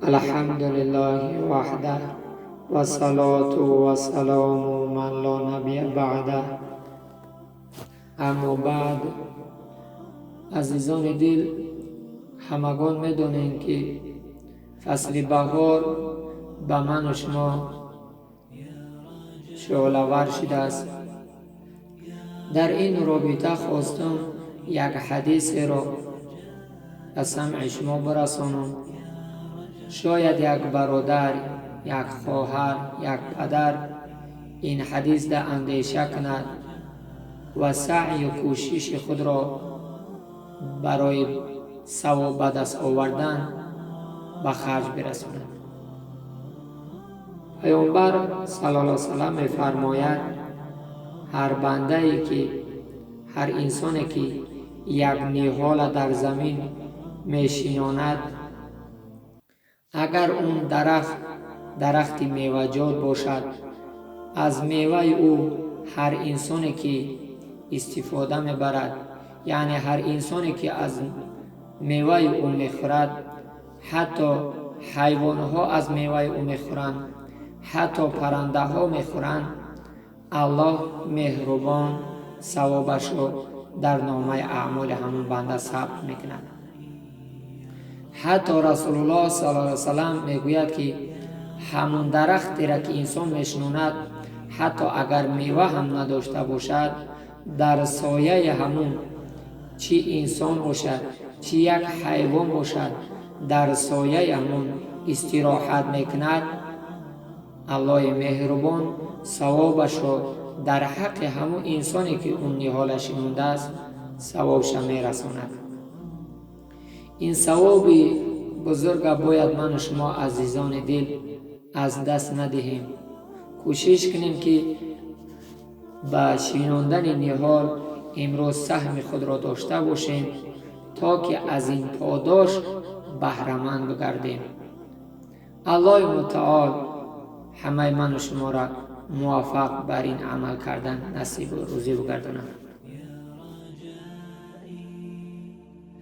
الحمد لله وحده والصلاة والسلام من لا نبي بعده. اما بعد، азизони дил, ҳамагон медонем, ки фасли баҳор ба ману шумо шӯълавар шудааст. Дар ин робита хостам як ҳадисеро ба самъи шумо бирасонам. Шояд як бародар, як хоҳар, як падар ин ҳадис да андеша кунад ва саъю кӯшиши худро барои савоб ба даст овардан ба харҷ бирасонад. Паёмбар саллаллоҳу салам мефармояд: ҳар бандае ки, ҳар инсоне ки як ниҳола дар замин мешинонад, агар он дарахт дарахти меваҷот бошад, аз меваи ӯ ҳар инсоне ки истифода мебарад, яъне ҳар инсоне ки аз меваи ӯ мехӯрад, ҳатто ҳайвонҳо аз меваи ӯ мехӯранд, ҳатто паррандаҳо мехӯранд, Аллоҳ меҳрубон савобашро дар номаи аъмоли ҳамон банда сабт мекунад. Ҳатто Расулуллоҳ саллаллоҳу алайҳи васаллам мегӯяд, ки ҳамон дарахтеро ки инсон мешинонад, ҳатто агар мева ҳам надошта бошад, дар сояи ҳамон, чӣ инсон бошад, чӣ як ҳайвон бошад, дар сояи ҳамон истироҳат мекунад, Аллоҳи меҳрубон савобашро дар ҳаққи ҳамон инсоне ки он ниҳола шинондааст, савобша мерасонад. Ин савоби бузурга бояд ману шумо, азизони дил, аз даст надиҳем. Кӯшиш кунем, ки ба шинондани ниҳол имрӯз саҳми худро дошта бошем, то ки аз ин подош баҳраманд бигардем. Аллоҳи мутаол ҳамаи ману шуморо муваффақ бар ин амал кардан насибу рӯзӣ бигардонад.